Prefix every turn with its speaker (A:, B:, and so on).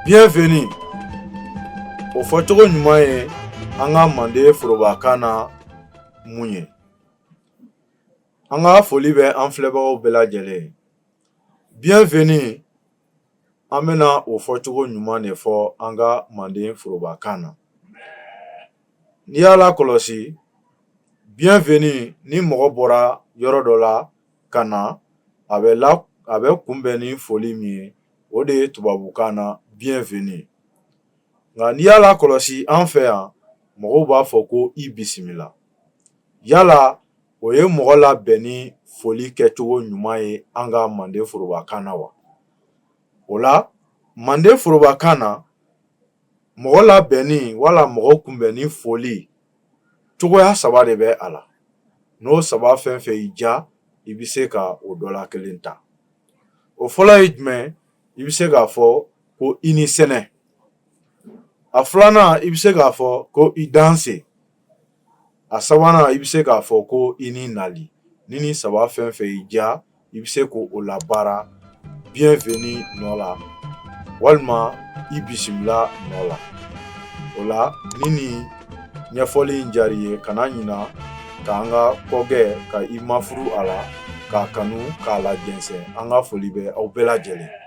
A: Bienvenue o fɔcogo ɲuman ye an ka manden forobakan na mun ye? An ka foli bɛ an filɛbagaw bɛɛ lajɛlen ye. Bienvenue, an bɛna o fɔcogo ɲuman de fɔ an ka manden forobakan na. N'i y'a lakɔlɔsi, bienvenue, ni mɔgɔ bɔra yɔrɔ dɔ la ka na, a bɛ kunbɛn ni foli min ye, o de ye tubabukan na bienvenue. Nka n'i y'a lakɔlɔsi, an fɛ yan, mɔgɔw b'a fɔ ko i bisimila. Yala o ye mɔgɔ labɛn ni foli kɛcogo ɲuman ye an ka manden forobakan na wa? O la, manden forobakan na, mɔgɔ labɛnni wala mɔgɔ kunbɛn ni foli cogoya saba de bɛ a la. N'o saba fɛn fɛn y'i diya, i bɛ se ka o dɔ la kelen ta. O fɔlɔ ye jumɛn? I bɛ se k'a fɔ ko i ni sɛnɛ. A filanan, i bɛ se k'a fɔ ko i danse. A sabanan, i bɛ se k'a fɔ ko i ni nali. Ni nin saba fɛn fɛn y'i diya, i bɛ se k'o labaara bienvenue nɔ la walima i bisimila nɔ la. O la, ni nin ɲɛfɔli in diyara i ye, kana ɲina k'an ka kɔgɛ ka i mafuru a la, k'a kanu, k'a lajɛnsɛn. An ka foli bɛ aw bɛɛ lajɛlen.